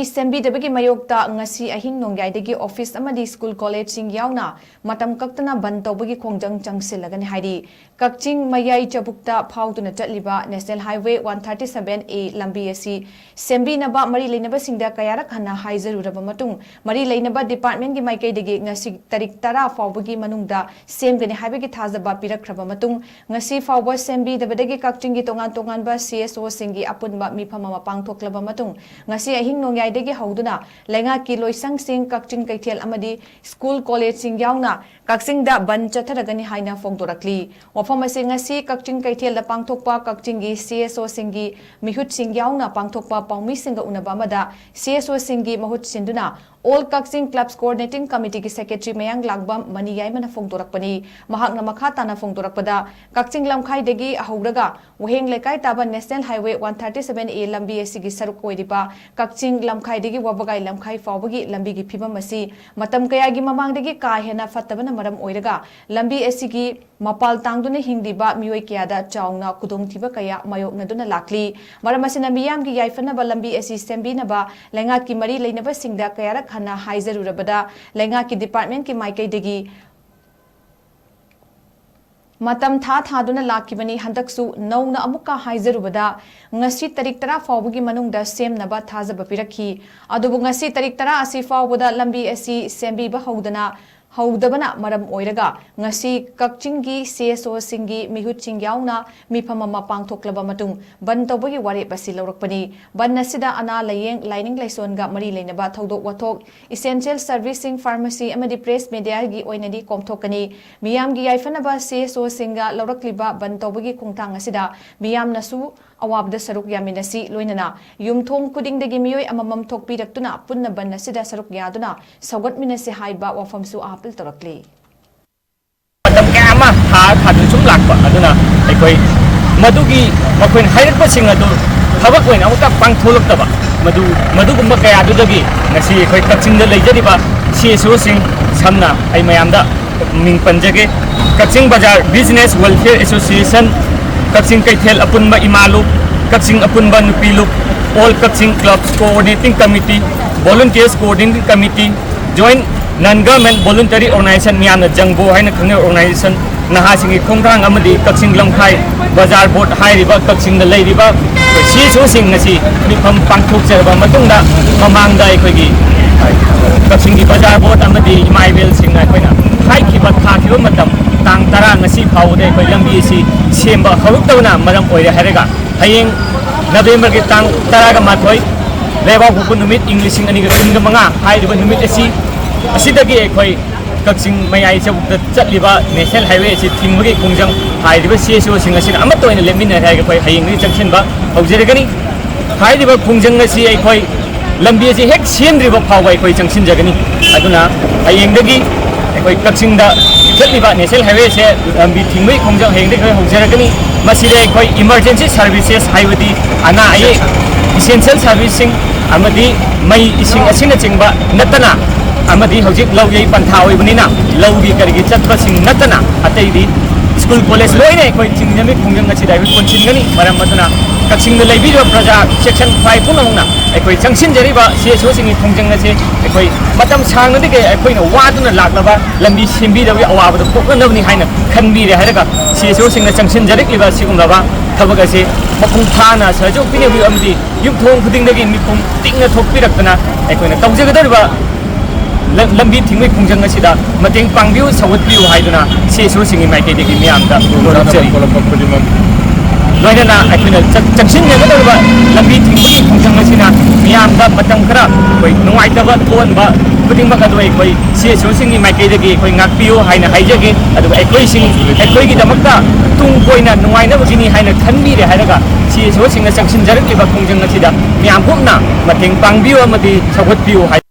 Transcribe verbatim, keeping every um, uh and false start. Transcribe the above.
ꯁꯦꯝꯕꯤꯗꯕꯒꯤ ꯃꯥꯌꯣꯛꯇ ꯉꯁꯤ ꯑꯍꯤꯡ ꯅꯣꯡꯌꯥꯏꯗꯒꯤ ꯑꯣꯐꯤꯁ ꯑꯃꯗꯤ ꯁ꯭ꯀꯨꯜ ꯀꯣꯂꯦꯖꯁꯤꯡ ꯌꯥꯎꯅ ꯃꯇꯝ ꯀꯛꯇꯅ ꯕꯟ ꯇꯧꯕꯒꯤ ꯈꯣꯡꯖꯪ ꯆꯪꯁꯤꯜꯂꯒꯅꯤ ꯍꯥꯏꯔꯤ꯫ ꯀꯛꯆꯤꯡ ꯃꯌꯥꯏ ꯆꯕꯨꯛꯇ ꯐꯥꯎꯗꯨꯅ ꯆꯠꯂꯤꯕ National Highway one thirty seven A ꯂꯝꯕꯤ ꯑꯁꯤ ꯁꯦꯝꯕꯤꯅꯕ ꯃꯔꯤ ꯂꯩꯅꯕꯁꯤꯡꯗ ꯀꯌꯥꯔꯛ ꯍꯟꯅ ꯍꯥꯏꯖꯔꯨꯔꯕ ꯃꯇꯨꯡ, ꯃꯔꯤ ꯂꯩꯅꯕ ꯗꯤꯄꯥꯔꯠꯃꯦꯟꯒꯤ ꯃꯥꯏꯀꯩꯗꯒꯤ ꯉꯁꯤ ꯇꯥꯔꯤꯛ ꯇꯔꯥ ꯐꯥꯎꯕꯒꯤ ꯃꯅꯨꯡꯗ ꯁꯦꯝꯒꯅꯤ ꯍꯥꯏꯕꯒꯤ ꯊꯥꯖꯕ ꯄꯤꯔꯛꯈ꯭ꯔꯕ ꯃꯇꯨꯡ, ꯉꯁꯤ ꯐꯥꯎꯕ ꯁꯦꯝꯕꯤꯗꯕꯗꯒꯤ ꯀꯛꯆꯤꯡꯒꯤ ꯇꯣꯉꯥꯟ ꯇꯣꯉꯥꯟꯕ C S Oꯁꯤꯡꯒꯤ ꯑꯄꯨꯟꯕ ꯃꯤꯐꯝ ꯑꯃ ꯄꯥꯡꯊꯣꯛꯂꯕ ꯃꯇꯨꯡ, ꯉꯁꯤ ꯑꯍꯤꯡ ꯅꯣꯡꯌꯥꯏꯗꯒꯤ ꯍꯧꯗꯨꯅ ꯂꯩꯉꯥꯛꯀꯤ ꯂꯣꯏꯁꯪꯁꯤꯡ, ꯀꯛꯆꯤꯡ ꯀꯩꯊꯦꯜ ꯑꯃꯗꯤ ꯁ꯭ꯀꯨꯜ ꯀꯣꯂꯦꯖꯁꯤꯡ ꯌꯥꯎꯅ ꯀꯛꯆꯤꯡꯗ ꯕꯟ ꯆꯠꯊꯔꯒꯅꯤ ꯍꯥꯏꯅ ꯐꯣꯡꯗꯣꯔꯛꯂꯤ꯫ ꯋꯥꯐꯝ ꯑꯁꯤ ꯉꯁꯤ ꯀꯛꯆꯤꯡ ꯀꯩꯊꯦꯜꯗ ꯄꯥꯡꯊꯣꯛꯄ ꯀꯛꯆꯤꯡꯒꯤ C S Oꯁꯤꯡꯒꯤ ꯃꯤꯍꯨꯠꯁꯤꯡ ꯌꯥꯎꯅ ꯄꯥꯡꯊꯣꯛꯄ ꯄꯥꯎꯃꯤꯁꯤꯡꯒ ꯎꯅꯕ ꯑꯃꯗ C S Oꯁꯤꯡꯒꯤ ꯃꯍꯨꯠ ꯁꯤꯟꯗꯨꯅ All Kakching Clubs Coordinating Committeeꯒꯤ ꯁꯦꯀ꯭ꯔꯦꯇꯔꯤ ꯃꯌꯥꯡ ꯂꯥꯡꯕꯝ ꯃꯅꯤ ꯌꯥꯏꯃꯅ ꯐꯣꯡꯗꯣꯔꯛꯄꯅꯤ꯫ ꯃꯍꯥꯛꯅ ꯃꯈꯥ ꯇꯥꯅ ꯐꯣꯡꯗꯣꯔꯛꯄꯗ, ꯀꯛꯆꯤꯡ ꯂꯝꯈꯥꯏꯗꯒꯤ ꯍꯧꯔꯒ ꯋꯥꯍꯦꯡ ꯂꯩꯀꯥꯏ ꯇꯥꯕ National Highway one thirty seven A ꯂꯝꯕꯤ ꯑꯁꯤꯒꯤ ꯁꯔꯨꯛ ꯑꯣꯏꯔꯤꯕ ꯀꯛꯆꯤꯡ ꯂꯝꯈꯥꯏꯗꯒꯤ ꯋꯥꯕꯒꯥꯏ ꯂꯝꯈꯥꯏ ꯐꯥꯎꯕꯒꯤ ꯂꯝꯕꯤꯒꯤ ꯐꯤꯕꯝ ꯑꯁꯤ ꯃꯇꯝ ꯀꯌꯥꯒꯤ ꯃꯃꯥꯡꯗꯒꯤ ꯀꯥ ꯍꯦꯟꯅ ꯐꯠꯇꯕꯅ ꯃꯔꯝ ꯑꯣꯏꯔꯒ ꯂꯝꯕꯤ ꯑꯁꯤꯒꯤ ꯃꯄꯥꯜ ꯇꯥꯡꯗꯨꯅ ꯍꯤꯡꯂꯤꯕ ꯃꯤꯑꯣꯏ ꯀꯌꯥꯗ ꯆꯥꯎꯅ ꯈꯨꯗꯣꯡꯊꯤꯕ ꯀꯌꯥ ꯃꯥꯌꯣꯛꯅꯗꯨꯅ ꯂꯥꯛꯂꯤ꯫ ꯃꯔꯝ ꯑꯁꯤꯅ ꯃꯤꯌꯥꯝꯒꯤ ꯌꯥꯏꯐꯅꯕ ꯂꯝꯕꯤ ꯑꯁꯤ ꯁꯦꯝꯕꯤꯅꯕ ꯂꯩꯉꯥꯛꯀꯤ ꯃꯔꯤ ꯂꯩꯅꯕꯁꯤꯡꯗ ꯀꯌꯥꯔꯛ ꯍꯟꯅ ꯍꯥꯏꯖꯔꯨꯔꯕꯗ ꯂꯩꯉꯥꯛꯀꯤ ꯗꯤꯄꯥꯔꯠꯃꯦꯟꯠꯀꯤ ꯃꯥꯏꯀꯩꯗꯒꯤ ꯃꯇꯝ ꯊꯥ ꯊꯥꯗꯨꯅ ꯂꯥꯛꯈꯤꯕꯅꯤ꯫ ꯍꯟꯗꯛꯁꯨ ꯅꯧꯅ ꯑꯃꯨꯛꯀ ꯍꯥꯏꯖꯔꯨꯕꯗ ꯉꯁꯤ ꯇꯥꯔꯤꯛ ꯇꯔꯥ ꯐꯥꯎꯕꯒꯤ ꯃꯅꯨꯡꯗ ꯁꯦꯝꯅꯕ ꯊꯥꯖꯕ ꯄꯤꯔꯛꯈꯤ꯫ ꯑꯗꯨꯕꯨ ꯉꯁꯤ ꯇꯥꯔꯤꯛ ꯇꯔꯥ ꯑꯁꯤ ꯐꯥꯎꯕꯗ ꯂꯝꯕꯤ ꯑꯁꯤ ꯁꯦꯝꯕꯤꯕ ꯍꯧꯗꯅ ꯍꯧꯗꯕꯅ ꯃꯔꯝ ꯑꯣꯏꯔꯒ ꯉꯁꯤ ꯀꯛꯆꯤꯡꯒꯤ C S Oꯁꯤꯡꯒꯤ ꯃꯤꯍꯨꯠꯁꯤꯡ ꯌꯥꯎꯅ ꯃꯤꯐꯝ ꯑꯃ ꯄꯥꯡꯊꯣꯛꯂꯕ ꯃꯇꯨꯡ ꯕꯟ ꯇꯧꯕꯒꯤ ꯋꯥꯔꯦꯞ ꯑꯁꯤ ꯂꯧꯔꯛꯄꯅꯤ꯫ ꯕꯟ ꯑꯁꯤꯗ ꯑꯅꯥ ꯂꯥꯌꯦꯡ, ꯂꯥꯏꯅꯤꯡ ꯂꯥꯏꯁꯣꯟꯒ ꯃꯔꯤ ꯂꯩꯅꯕ ꯊꯧꯗꯣꯛ ꯋꯥꯊꯣꯛ, essential servicing, pharmacy ꯑꯃꯗꯤ press mediaꯒꯤ ꯑꯣꯏꯅꯗꯤ ꯀꯣꯝꯊꯣꯛꯀꯅꯤ꯫ ꯃꯤꯌꯥꯝꯒꯤ ꯌꯥꯏꯐꯅꯕ C S Oꯁꯤꯡꯒ ꯂꯧꯔꯛꯂꯤꯕ ꯕꯟ ꯇꯧꯕꯒꯤ ꯈꯣꯡꯊꯥꯡ ꯑꯁꯤꯗ ꯃꯤꯌꯥꯝꯅꯁꯨ ꯑꯋꯥꯕꯗ ꯁꯔꯨꯛ ꯌꯥꯃꯤꯟꯅꯁꯤ, ꯂꯣꯏꯅꯅ ꯌꯨꯝꯊꯣꯡ ꯈꯨꯗꯤꯡꯗꯒꯤ ꯃꯤꯑꯣꯏ ꯑꯃꯃꯝ ꯊꯣꯛꯄꯤꯔꯛꯇꯨꯅ ꯄꯨꯟꯅ ꯕꯟ ꯑꯁꯤꯗ ꯁꯔꯨꯛ ꯌꯥꯗꯨꯅ ꯁꯧꯒꯠꯃꯤꯟꯅꯁꯤ ꯍꯥꯏꯕ ꯋꯥꯐꯝꯁꯨ ꯑꯥꯄꯤꯜ ꯇꯧꯔꯛꯂꯤ꯫ ꯃꯇꯝ ꯀꯌꯥ ꯑꯃ ꯊꯥ ꯊꯥꯗꯨꯅ ꯁꯨꯝ ꯂꯥꯛꯄ ꯑꯗꯨꯅ ꯑꯩꯈꯣꯏ ꯃꯗꯨꯒꯤ ꯃꯈꯣꯏꯅ ꯍꯥꯏꯔꯛꯄꯁꯤꯡ ꯑꯗꯨ ꯊꯕꯛ ꯑꯣꯏꯅ ꯑꯃꯨꯛꯇ ꯄꯥꯡꯊꯣꯛꯂꯛꯇꯕ ꯃꯗꯨ ꯃꯗꯨꯒꯨꯝꯕ ꯀꯌꯥꯗꯨꯗꯒꯤ ꯉꯁꯤ ꯑꯩꯈꯣꯏ ꯀꯛꯆꯤꯡꯗ ꯂꯩꯖꯔꯤꯕ C S Oꯁꯤꯡ ꯁꯝꯅ ꯑꯩ ꯃꯌꯥꯝꯗ ꯃꯤꯡ ꯄꯟꯖꯒꯦ꯫ ꯀꯛꯆꯤꯡ ꯕꯖꯥꯔ Business Welfare Association, ꯀꯛꯆꯤꯡ ꯀꯩꯊꯦꯜ ꯑꯄꯨꯟꯕ ꯏꯃꯥ ꯂꯨꯞ, ꯀꯛꯆꯤꯡ ꯑꯄꯨꯟꯕ ꯅꯨꯄꯤ ꯂꯨꯞ, All Kakching Clubs Coordinating Committee, Volunteers Coordinating Committee, Joint Non Government Voluntary Organization, ꯃꯤꯌꯥꯝꯅ ꯖꯪꯕꯣ ꯍꯥꯏꯅ ꯈꯪꯅꯕ organization, ꯅꯍꯥꯁꯤꯡꯒꯤ ꯈꯣꯡꯊꯥꯡ ꯑꯃꯗꯤ ꯀꯛꯆꯤꯡ ꯂꯝꯈꯥꯏ ꯕꯖꯥꯔ ꯕꯣꯔꯗ ꯍꯥꯏꯔꯤꯕ ꯀꯛꯆꯤꯡꯗ ꯂꯩꯔꯤꯕ ꯁꯤ ꯑꯦꯁ ꯑꯣꯁꯤꯡ ꯑꯁꯤ ꯃꯤꯐꯝ ꯄꯥꯡꯊꯣꯛꯆꯔꯕ ꯃꯇꯨꯡꯗ, ꯃꯃꯥꯡꯗ ꯑꯩꯈꯣꯏꯒꯤ ꯀꯛꯆꯤꯡꯒꯤ ꯕꯖꯥꯔ ꯕꯣꯔꯗ ꯑꯃꯗꯤ ꯏꯃꯥ ꯏꯕꯦꯜꯁꯤꯡꯅ ꯑꯩꯈꯣꯏꯅ ꯍꯥꯏꯈꯤꯕ, ꯊꯥꯈꯤꯕ ꯃꯇꯝ, ꯇꯥꯡ ꯇꯔꯥ, ꯉꯁꯤ ꯐꯥꯎꯕꯗ ꯑꯩꯈꯣꯏ ꯂꯝꯕꯤ ꯑꯁꯤ ꯁꯦꯝꯕ ꯍꯧꯔꯛꯇꯕꯅ ꯃꯔꯝ ꯑꯣꯏꯔꯦ ꯍꯥꯏꯔꯒ, ꯍꯌꯦꯡ ꯅꯕꯦꯝꯕꯔꯒꯤ ꯇꯥꯡ ꯇꯔꯥꯒ ꯃꯥꯊꯣꯏ, ꯂꯩꯕꯥꯛꯄꯣꯛꯄ ꯅꯨꯃꯤꯠ, ꯏꯪ ꯂꯤꯁꯤꯡ ꯑꯅꯤꯒ ꯀꯨꯟꯒ ꯃꯉꯥ ꯍꯥꯏꯔꯤꯕ ꯅꯨꯃꯤꯠ ꯑꯁꯤ, ꯑꯁꯤꯗꯒꯤ ꯑꯩꯈꯣꯏ ꯀꯛꯆꯤꯡ ꯃꯌꯥꯏ ꯆꯕꯨꯛꯇ ꯆꯠꯂꯤꯕ ꯅꯦꯁꯅꯦꯜ ꯍꯥꯏꯋꯦ ꯑꯁꯤ ꯊꯤꯡꯕꯒꯤ ꯈꯣꯡꯖꯪ ꯍꯥꯏꯔꯤꯕ ꯁꯤ ꯑꯦꯁ ꯑꯣꯁꯤꯡ ꯑꯁꯤꯅ ꯑꯃꯠꯇ ꯑꯣꯏꯅ ꯂꯦꯞꯃꯤꯟꯅꯔꯦ ꯍꯥꯏꯔꯒ ꯑꯩꯈꯣꯏ ꯍꯌꯦꯡꯗꯒꯤ ꯆꯪꯁꯤꯟꯕ ꯍꯧꯖꯔꯒꯅꯤ꯫ ꯍꯥꯏꯔꯤꯕ ꯈꯣꯡꯖꯪ ꯑꯁꯤ ꯑꯩꯈꯣꯏ ꯂꯝꯕꯤ ꯑꯁꯤ ꯍꯦꯛ ꯁꯦꯝꯗ꯭ꯔꯤꯕ ꯐꯥꯎꯕ ꯑꯩꯈꯣꯏ ꯆꯪꯁꯤꯟꯖꯒꯅꯤ꯫ ꯑꯗꯨꯅ ꯍꯌꯦꯡꯗꯒꯤ ꯑꯩꯈꯣꯏ ꯀꯛꯆꯤꯡꯗ ꯆꯠꯂꯤꯕ ꯅꯦꯁꯅꯦꯜ ꯍꯥꯏꯋꯦꯁꯦ ꯂꯝꯕꯤ ꯊꯤꯡꯕꯒꯤ ꯈꯣꯡꯖꯪ ꯍꯌꯦꯡꯗꯒꯤ ꯑꯩꯈꯣꯏ ꯍꯧꯖꯔꯒꯅꯤ꯫ ꯃꯁꯤꯗ ꯑꯩꯈꯣꯏ emergency services ꯍꯥꯏꯕꯗꯤ ꯑꯅꯥ ꯑꯌꯦꯛ, essential serviceꯁꯤꯡ ꯑꯃꯗꯤ ꯃꯩ ꯏꯁꯤꯡ ꯑꯁꯤꯅꯆꯤꯡꯕ ꯅꯠꯇꯅ, ꯑꯃꯗꯤ ꯍꯧꯖꯤꯛ ꯂꯧ ꯌꯩ ꯄꯟꯊꯥ ꯑꯣꯏꯕꯅꯤꯅ ꯂꯧꯒꯤ ꯀꯔꯤꯒꯤ ꯆꯠꯄꯁꯤꯡ ꯅꯠꯇꯅ ꯑꯇꯩꯗꯤ ꯁ꯭ꯀꯨꯜ ꯀꯣꯂꯦꯖ ꯂꯣꯏꯅ ꯑꯩꯈꯣꯏ ꯊꯤꯡꯖꯤꯟꯕꯒꯤ ꯈꯣꯡꯖꯪ ꯑꯁꯤꯗ ꯑꯩꯈꯣꯏ ꯄꯨꯟꯁꯤꯟꯒꯅꯤ꯫ ꯃꯔꯝ ꯑꯗꯨꯅ ꯀꯛꯆꯤꯡꯗ ꯂꯩꯕꯤꯔꯤꯕ ꯄ꯭ꯔꯖꯥ section five ꯄꯨꯝꯅꯃꯛꯅ ꯑꯩꯈꯣꯏ ꯆꯪꯁꯤꯟꯖꯔꯤꯕ ꯁꯤ ꯑꯦꯁ ꯑꯣꯁꯤꯡꯒꯤ ꯈꯣꯡꯖꯪ ꯑꯁꯤ ꯑꯩꯈꯣꯏ ꯃꯇꯝ ꯁꯥꯡꯅꯗꯒꯤ ꯑꯩꯈꯣꯏꯅ ꯋꯥꯗꯨꯅ ꯂꯥꯛꯂꯕ ꯂꯝꯕꯤ ꯁꯦꯝꯕꯤꯗꯕꯒꯤ ꯑꯋꯥꯕꯗꯨ ꯀꯣꯛꯅꯅꯕꯅꯤ ꯍꯥꯏꯅ ꯈꯟꯕꯤꯔꯦ ꯍꯥꯏꯔꯒ, ꯁꯤ ꯑꯦꯁ ꯑꯣꯁꯤꯡꯅ ꯆꯪꯁꯤꯟꯖꯔꯛꯂꯤꯕ ꯑꯁꯤꯒꯨꯝꯂꯕ ꯊꯕꯛ ꯑꯁꯤ ꯃꯄꯨꯡ ꯐꯥꯅ ꯁꯍꯖꯣꯛ ꯄꯤꯅꯕꯤꯌꯨ ꯑꯃꯗꯤ ꯌꯨꯝꯊꯣꯡ ꯈꯨꯗꯤꯡꯗꯒꯤ ꯃꯤꯄꯨꯝ ꯇꯤꯡꯅ ꯊꯣꯛꯄꯤꯔꯛꯇꯅ ꯑꯩꯈꯣꯏꯅ ꯇꯧꯖꯒꯗꯧꯔꯤꯕ ꯂ-, ꯂꯝꯕꯤ ꯊꯤꯡꯕꯒꯤ ꯈꯣꯡꯖꯪ ꯑꯁꯤꯗ ꯃꯇꯦꯡ ꯄꯥꯡꯕꯤꯌꯨ, ꯁꯧꯒꯠꯄꯤꯌꯨ ꯍꯥꯏꯗꯨꯅ ꯁꯤ ꯑꯦꯁ ꯑꯣꯁꯤꯡꯒꯤ ꯃꯥꯏꯀꯩꯗꯒꯤ ꯃꯤꯌꯥꯝꯗ ꯐꯣꯡꯗꯣꯛꯆꯔꯤ꯫ ꯂꯣꯏꯅꯅ ꯑꯩꯈꯣꯏꯅ ꯆꯪ-, ꯆꯪꯁꯤꯟꯖꯒꯗꯧꯔꯤꯕ ꯂꯝꯕꯤ ꯊꯤꯡꯕꯒꯤ ꯈꯣꯡꯖꯪ ꯑꯁꯤꯅ ꯃꯤꯌꯥꯝꯗ ꯃꯇꯝ ꯈꯔ ꯑꯩꯈꯣꯏ ꯅꯨꯡꯉꯥꯏꯇꯕ ꯊꯣꯛꯍꯟꯕ ꯈꯨꯗꯤꯡꯃꯛ ꯑꯗꯨ ꯑꯩꯈꯣꯏ ꯁꯤ ꯑꯦꯁ ꯑꯣꯁꯤꯡꯒꯤ ꯃꯥꯏꯀꯩꯗꯒꯤ ꯑꯩꯈꯣꯏ ꯉꯥꯛꯄꯤꯌꯨ ꯍꯥꯏꯅ ꯍꯥꯏꯖꯒꯦ꯫ ꯑꯗꯨꯒ ꯑꯩꯈꯣꯏꯁꯤꯡ, ꯑꯩꯈꯣꯏꯒꯤꯗꯃꯛꯇ ꯇꯨꯡ ꯀꯣꯏꯅ ꯅꯨꯡꯉꯥꯏꯅꯕꯒꯤꯅꯤ ꯍꯥꯏꯅ ꯈꯟꯕꯤꯔꯦ ꯍꯥꯏꯔꯒ, ꯁꯤ ꯑꯦꯁ ꯑꯣꯁꯤꯡꯅ ꯆꯪꯁꯤꯟꯖꯔꯛꯂꯤꯕ ꯈꯣꯡꯖꯪ ꯑꯁꯤꯗ ꯃꯤꯌꯥꯝ ꯄꯨꯝꯅ ꯃꯇꯦꯡ ꯄꯥꯡꯕꯤꯌꯨ ꯑꯃꯗꯤ ꯁꯧꯒꯠꯄꯤꯌꯨ ꯍꯥꯏ꯫